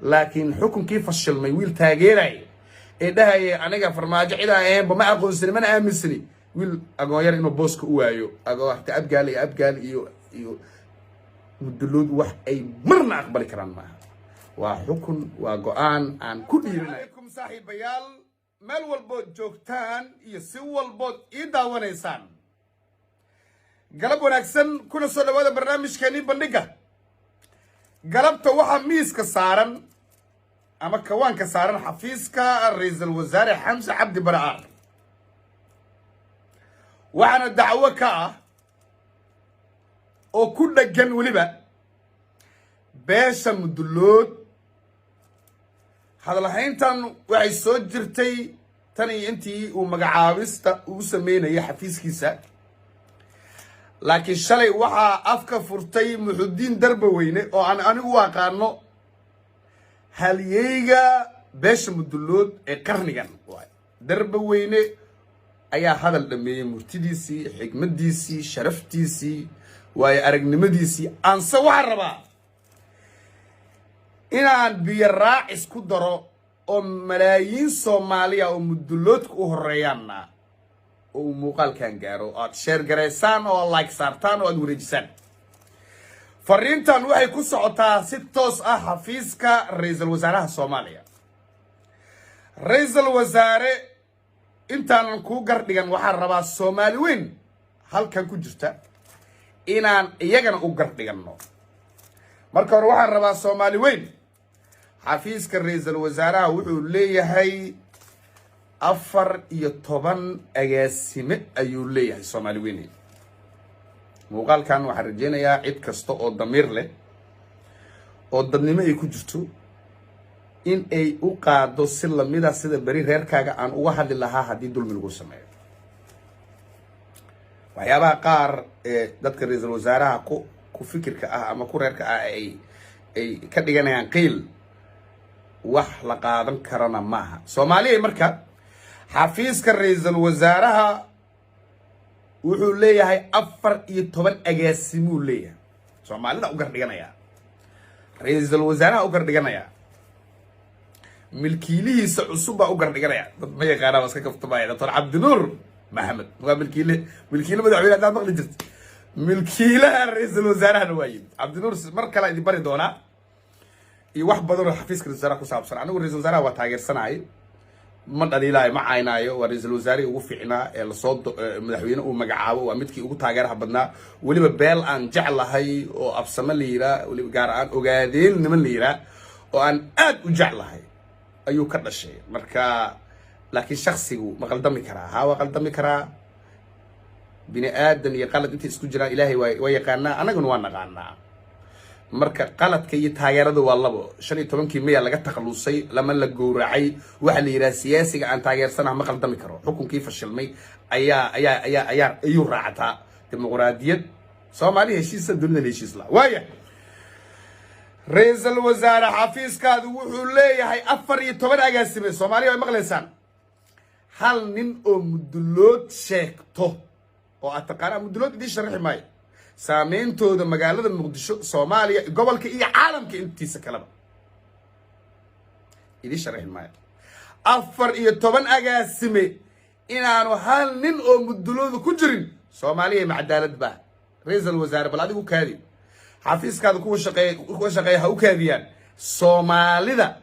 Laakiin xukunkii fashilmay wiil taageeraya ee dhahaya aniga Farmaajo cidaa ahaynba ma aqoonsani mana aaminsani, wiil agoonyar inuu booska u waayo hata Abgaal iyo Abgaal iyo Mudulood wax ay marna aqbali karaan maaha. Waa xukun, waa go-aan aan ku dhiirinay. Saaxiibayaal, meel walbood joogtaan iyo si walbood ii daawanaysaan, galab wanaagsan, kuna soo dhawaada barnaamijkeenii bandhigga galabta. Waxaa miiska saaran ama kawaanka saaran xafiiska Ra-iisul Wasaare Xamse Cabdi Bare Aar. Waxaana dacwo ka ah oo ku dheggan weliba beesha Mudulood. Hadalhayntan waxay soo jirtay tan iyo intii uu magacaabista uu sameynayay xafiiskiisa, laakiin shalay waxaa afka furtay Muxudiin Darbaweyne, oo aan anigu u aqaano halyeyga beesha Mudulood ee qarnigan. Waay Darbaweyne ayaa hadal dhameeyey, murtidiisii, xigmaddiisii, sharaftiisii, waayo aragnimadiisii. Anse waxaan rabaa inaan biyo raacis ku daro oo malaayiin Soomaaliya oo Muduloodka u horeeyaanna oo uu muuqaalkan gaaro, aad share garaysaan oo like saartaan oo aad wareejisaan. Fariintan waxay ku socotaa si toos ah xafiiska ra-iisul wasaaraha Soomaaliya. Ra-iisul wasaare, intaanan kuu gardhigan, waxaan rabaa Soomaali weyn halkan ku jirta inaan iyagana u gardhiganno. Marka hore waxaan rabaa Soomaali weyn, xafiiska ra-iisul wasaaraha wuxuu leeyahay 14 agaasime ayuu leeyahay. Soomaali weyne, muuqaalkan waxaan rajaynayaa cid kasta oo damiir leh oo dadnimo ay ku jirto in ay u qaado si lamida sida beri reerkaaga aan uga hadli lahaa haddii dulmi lagu sameeyo. Waxyaabaha qaar ee dadka ra-iisul wasaaraha ku fikirka ah ama ku reerka ah ay ka dhiganayaan qiil, wax la qaadan karana maaha. Soomaaliya, marka xafiiska ra-iisul wasaaraha wuxuu leeyahay 14 agaasimuu leeyahay. Soomaalida u gardhiganayaa, ra-iisul wasaaraha u gardhiganayaa, milkiilihiisa cusub baa u gardhiganaya. Dad ma yaqaanaa, waa iska kaftamaya. Doctor Cabdinuur Maxamed waa milkiile, milkiile madaxweyne haddaad maqli jirta, milkiilaha ra-iisul wasaarahana waa yimid Cabdinuur. Mar kale idin bari doonaa iyo wax badan oo xafiiska ra-isul wasaaraha ku saabsan. Anigu ra-isul wasaaraha waa taageersanahay, ma dhaliilaayo, ma caynaayo. Waa ra-iisul wasaarihii ugu fiicnaa ee lasoo madaxweyne uu magacaabo, waa midkii ugu taageeraha badnaa. Weliba beel aan jeclahay oo Absame la yiraa, weliba gaar ahaan Ogaadeen niman la yiraa oo aan aad u jeclahay ayuu ka dhashay. Marka laakiin shaksigu ma qaldami karaa? Haa, waa qaldami karaa. Bini aadan iyo qalad intay isku jiraan Ilaahay waa yaqaanaa, annaguna waa naqaanaa. Marka qaladka iyo taageerada waa labo. 15-kii Maya laga takhalusay lama la gowracay. Waxaa la yidhaha siyaasiga aan taageersanaha ma qaldami karo. Xukunkii fashilmay ayaa ayuu raacataa dimuqraadiyad. Soomaaliya heshiisa, dunida heshiis la waaya. Ra-iisul wasaare, xafiiskaadu wuxuu leeyahay 14 agaasime. Soomaaliya way maqlaysaan. Hal nin oo Mudulood sheegto oo aad taqaanaa, Mudulood idiin sharaxi maayo, saameyntooda magaalada Muqdisho, Soomaaliya, gobolka iyo caalamka intiisa kaleba idiin sharaxi maayo. 14 agaasime inaanu hal nin oo Mudulooda ku jirin, Soomaaliya, ma cadaalad ba? Ra-iisul wasaare, bal adigu kaadi, xafiiskaada kuwa shaqeeya ha u kaadiyaan. Soomaalida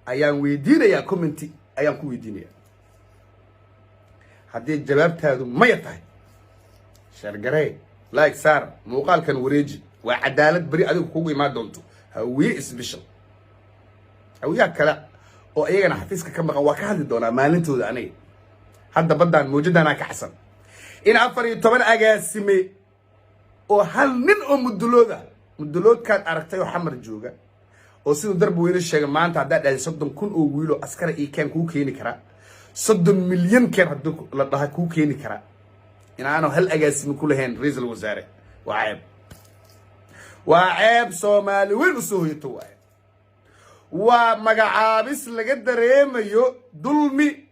ayaan weydiinayaa, comment ayaan ku weydiinaya. Haddii jawaabtaadu maya tahay, share garee, like saar, muuqaalkan wareeji. Waa cadaalad beri adigu kugu imaan doonto. Hawiye special, hawiyaha kale oo iyagana xafiiska ka maqan waa ka hadli doonaa maalintooda. Aniga hadda baddaan mawjadaanaa ka xasan in 14 agaasime oo hal nin oo Mudulooda, Muduloodkaad aragtay oo Xamar jooga oo siduu Darbi Weyne sheegay, maanta haddaad dhahday 30,000 oo wiilo askara io keen kuu keeni karaa, 30 milyan keen haddii la dhaha kuu keeni karaa, inaanu hal agaasime ku lahayn, ra-iisul wasaare, waa ceeb, waa ceeb Soomaali weyn usoo hoyato. Waaye waa magacaabis laga dareemayo dulmi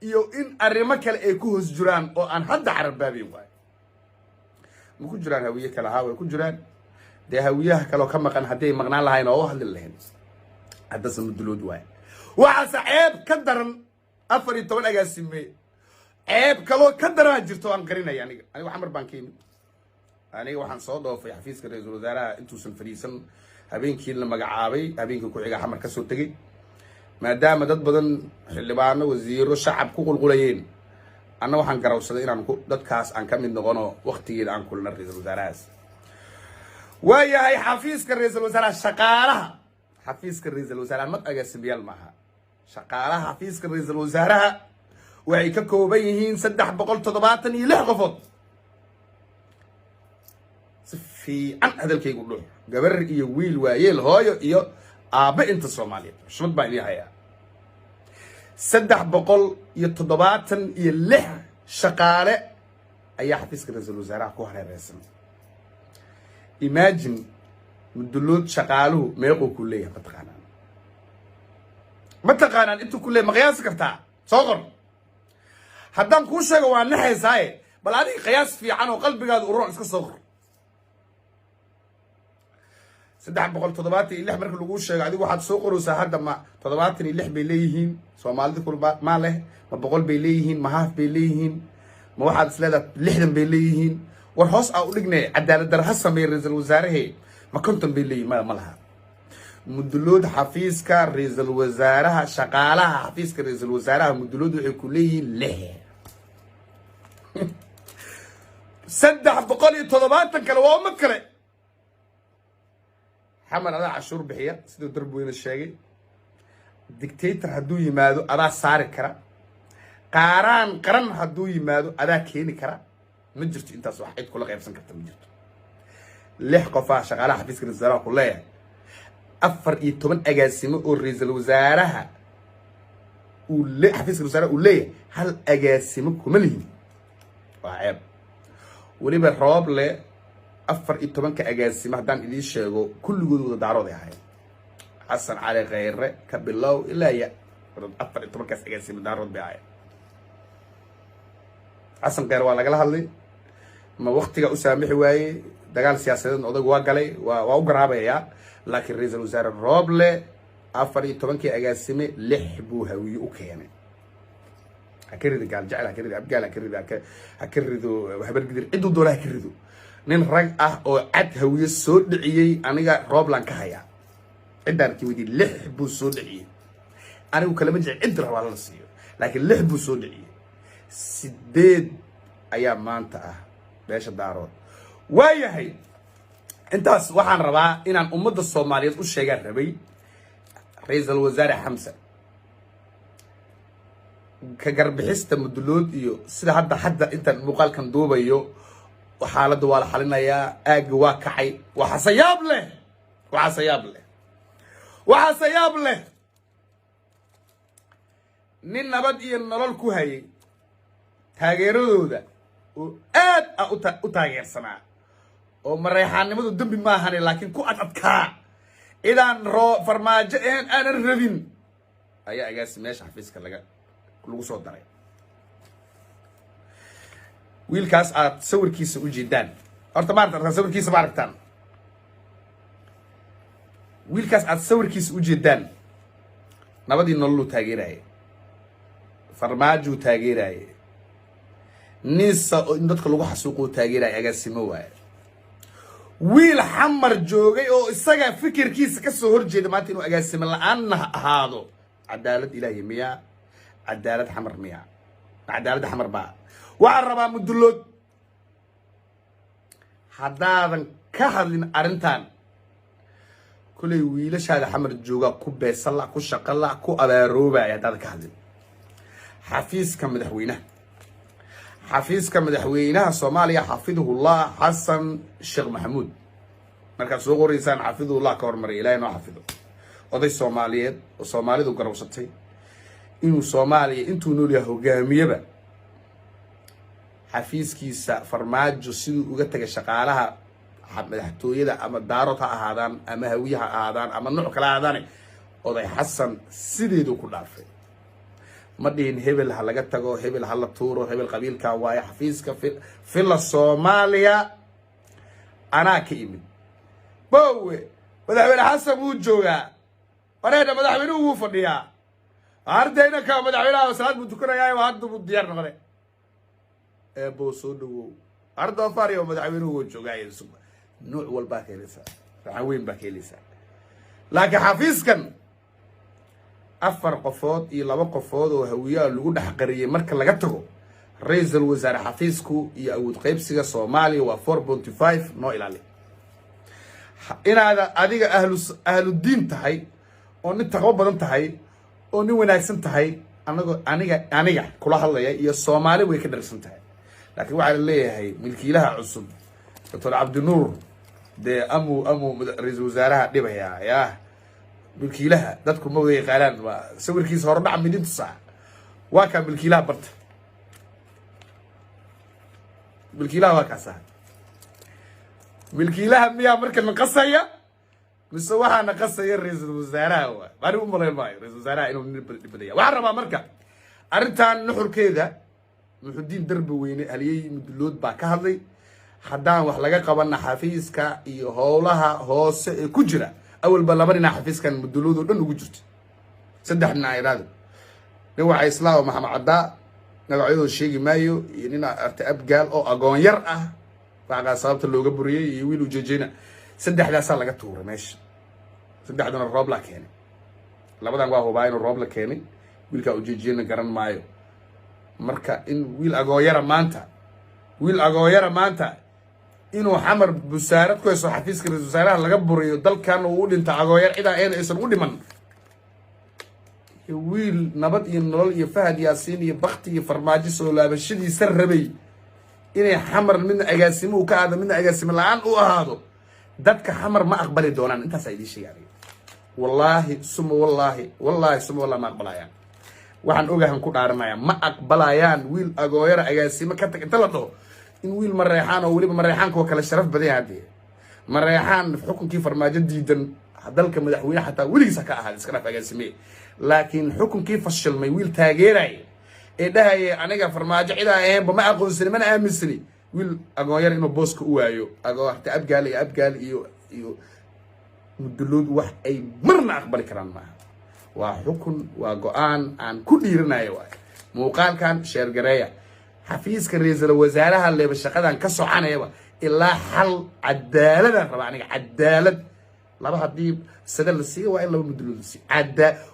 iyo in arrimo kale ay ku hoos jiraan oo aan hadda carabaabeyn. Waayo, ma ku jiraan hawiye kale? Haa, way ku jiraan. Dee hawiyaha kaleoo ka maqan hadday maqnaan lahayn oo u hadli lahayn. Haddase Mudulood waaye. Waxaase ceeb ka daran 14 agaasime. Ceeb kaloo ka daranaa jirto aan qarinaya. Aniga Xamar baan ka yimid. Aniga waxaan soo dhoofay xafiiska ra-iisul wasaaraha intuusan fadhiisan. Habeenkii la magacaabay, habeenkii ku-xiga Xamar ka soo tegey, maadaama dad badan, xildhibaano, wasiiro, shacab ku qulqulayeen. Anna waxaan garawsaday inaan dadkaas aan ka mid noqono, waktigeeda aan kulna ra-iisul wasaarahaas. Waayahay, xafiiska ra-iisul wasaaraha, shaqaalaha xafiiska ra-iisul wasaaraha, mad agaasimayaal maaha, shaqaalaha xafiiska ra-iisul wasaaraha waxay ka kooban yihiin 376 qofood. Si fiican hadalkaygu dhuux, gabar iyo wiil, waayeel, hooyo iyo aabbe, inta Soomaaliyeed, xushmad baan idin hayaa. 376 shaqaale ayaa xafiiska ra-iisul wasaaraha ku hareereysan. Imagine, Mudulood shaqaaluhu meequu ku leeyahay? Ma taqaanaan? Ma taqaanaan intuu ku leeyahay? Ma qiyaasi kartaa? Soo qor. Haddaan kuu sheego waa naxaysaaye, bal adiga qiyaas fiican oo qalbigaada uroon iska soo qor. 376 marka laguu sheego, adigu waxaad soo qoraysaa hadda: ma 76 bay leeyihiin Soomaalida kul ma leh? Ma 100 bay leeyihiin? Ma haaf bay leeyihiin? Ma waxaad is leedahay 60 bay leeyihiin? War hoos aa u dhignay, cadaalad dar ha sameeye ra-iisul wasaarahe. Ma 50 bay leeyihin? Ma laha. Mudulood xafiiska ra-iisul wasaaraha, shaqaalaha xafiiska ra-iisul wasaaraha Mudulood waxay ku leeyihiin lix. 370 kale waa ummad kale. Xamar adaa cashuur bixiya, siduu Darbweyne sheegay. Dictator hadduu yimaado adaa saari kara. Qaaraan qaran hadduu yimaado adaa keeni kara. Ma jirto intaas wax cid kula qaybsan karta, ma jirto. Lix qofaa shaqaalaha xafiiska ra-isul wasaaraha ku leeyahay. 14 agaasimo oo ra-iisul wasaaraha uu le, xafiiska wasaaraha uu leeyahay, hal agaasimo kuma lihin. Waa ceeb. Weliba Rooble 14-ka agaasimo haddaan idiin sheego, kulligood wada Daarooday ahayd. Xasan Cali Khayre ka bilow ilaa ya 14-kaas agaasimo Daarood bay ahayd. Xasan Kheyre waa lagala hadlay, ma waktiga u saamixi waayey. Dagaal siyaasadeedna odaygu waa galay, waa u garaabayaa. Laakiin ra-iisul wasaare Rooble 14-kii agaasime lix buu Hawiye u keenay. Ha ka rido Gaaljecel, ha ka rido Abgaal, ha ka rido, ha ka rido Habargidir, cidduu doona ha ka rido. Nin rag ah oo cad Hawiye soo dhiciyey aniga Roobland ka hayaa. Ciddaan ki weydiy, lix buu soo dhiciyey. Anigu kalama jecel, cid rabaa lala siiyo, laakiin lix buu soo dhiciyey. Sideed ayaa maanta ah beesha Daarood. Waayahay, intaas waxaan rabaa inaan ummadda Soomaaliyeed u sheegaan rabay. Ra-iisul wasaare Xamsa, ka garbixista Mudulood iyo sida hadda intaan muuqaalkan duubayo, xaaladda waa la xalinayaa, aagga waa kacay. Waxaase yaab leh, waxaase yaab leh, waxaase yaab leh, nin Nabad iyo Nolol ku hayay taageeradooda oo aad ah u taageersanaa, oo Mareexaannimadu dembi maahane, laakiin ku ad adkaa idaan roo Farmaajo een aanan rabin, ayaa agaasi meesha xafiiska lagu soo daray. Wiilkaas aad sawirkiisa u jeedaan, horta ma aragtaan sawirkiisa? Ma aragtaan wiilkaas aad sawirkiisa u jeedaan? Nabadii Nololuu taageeraaye, Farmaajuu taageeraaye, ninsa in dadka lagu xasuuquu taageeraya. Agaasimo waaye. Wiil Xamar joogay oo isaga fikirkiisa ka soo horjeeda maanta inuu agaasimo la-aanna ahaado, cadaalad Ilaahi miyaa? Cadaalad Xamar miyaa? Cadaaladda Xamar baa. Waxaan rabaa Mudulood, haddaadan ka hadlin arrintan, kulay wiilashaada Xamar joogaa ku beesala, ku shaqala, ku abaaroobaya. Haddaadan ka hadlin xafiiska madaxweynaha, xafiiska madaxweynaha Soomaaliya, xafidahullah Xasan Sheekh Maxamuud, markaad soo qoraysaan xafidahullah ka hormaray. Ilahay noo xafido oday Soomaaliyeed oo Soomaalidu garowsatay inuu Soomaaliya intuu nool yahay hogaamiyaba. Xafiiskiisa Farmaajo siduu uga tegay shaqaalaha madaxtooyada, ama Daarood ha ahaadaan ama Hawiye ha ahaadaan ama nooc kale ha ahaadaane, oday Xasan sideeduu ku dhaafay. Ma dhihin hebel ha laga tago, hebel ha la tuuro, hebel qabiilkan waayo. Xafiiska Villa Soomaaliya anaa ka imid bowe, madaxweyne Xasan wuu joogaa. Wareedha, madaxweynuhu wuu fadhiyaa. Ardayna ka madaxweynaha salaad buu tukanayaayo, hadda buu diyaar noqday. Eebo soo dhawow, ardoofaariyo madaxweynuhu wuu joogaayo. Nuuc walbaa ka helaysaa, raxan weyn baa ka helaysaa. Laakiin xafiiskan afar qofood iyo laba qofood oo Hawiyaha lagu dhex qariyey marka laga tago, ra-iisul wasaare xafiisku iyo awood qaybsiga Soomaaliya waa 4.5. Noo ilaali inaada adiga ahludiin tahay oo nin taqwo badan tahay oo nin wanaagsan tahay. Anagoo aniga kula hadlaya iyo Soomaali way ka dharsan tahay. Laakiin waxaa la leeyahay milkiilaha cusub, Doctor Cabdinuur, dee amuu ra-iisul wasaaraha dhibayaa. Yaa milkiilaha? Dadku ma wada yaqaanaan. Waa sawirkiisa horodhac midin tusaa. Waa kaa milkiilaha barta, milkiilaha waa kaasa. Milkiilaha miyaa marka naqasaya mise waxaa naqasaya ra-iisul wasaaraha? Waa ani u malayn maayo ra-isul wasaaraha inuu nin dhibadaya. Waxaan rabaa marka arrintan nuxurkeeda, Muxudiin Darbi Weyne, haliyey Mudulood baa ka hadlay. Haddaan wax laga qabana xafiiska iyo howlaha hoose ee ku jira, awalba laba dhinac xafiiskan Mudulood oo dhan ugu jirto, saddex dhinac iraado. Nin waxaa Islaam Maxamed Caddaa, magacyadoo sheegi maayo, iyo nin arta Abgaal oo agoon yar ah, waxaa sababta looga buriyey, iyo wiil ujeejeyna. Saddexdaasaa laga tuuray meesha. Saddexdana roob la keenay. Labadan waa hubaa inuu roob la keenay, wiilkaa ujeejeyna garan maayo. Marka in wiil agoonyara maanta, wiil agoonyara maanta inuu Xamar busaarad ku hayso, xafiiska ra-isul wasaaraha laga buriyo, dalkan uu u dhinta agoonyar cidaa eena aysan u dhiman, wiil Nabad iyo Nolol iyo Fahad Yaasiin iyo Bakti iyo Farmaajo soo laabashadiisa rabay inay Xamar midna agaasimo uu ka ahaado, midna agaasimo la-aan u ahaado, dadka Xamar ma aqbali doonaan. Intaasaa idiin sheegay aniga. Wallaahi suma wallaahi, wallaahi suma wallahi, ma aqbalayaan. Waxaan ogahan ku dhaaranaya, ma aqbalayaan wiil agooyara agaasimo ka tag inta la dhaho in wiil Mareexaan oo weliba Mareexaanka waa kala sharaf badan yahay. Haddee Mareexaan xukunkii Farmaajo diidan, dalka madaxweyne xataa weligiis ha ka ahaada, iska dhaaf agaasimeye, laakiin xukunkii fashilmay wiil taageeraya ee dhahaya aniga Farmaajo cidaa ahaynba ma aqoonsani mana aaminsani, wiil agoonyar inuu booska u waayo agoorta Abgaal iyo Abgaal iyo Mudulood, wax ay marna aqbali karaan maaha. Waa xukun, waa go-aan aan ku dhiiranayo. Waay muuqaalkan share gareeya. Xafiiska ra-iisul wasaaraha leeba shaqadan ka soconayaba ilaa xal cadaaladaan rabaa aniga. Cadaalad laba haddii sada la siiyo, waa in laba Mudulood la siiyo.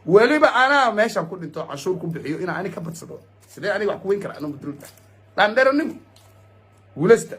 Weliba anaa meeshaan ku dhinto, canshuur ku bixiyo, inaa ani ka badsado. Sidee aniga wax ku weyn kara anoo Mudulood? Dhaandheranimo guuleysta.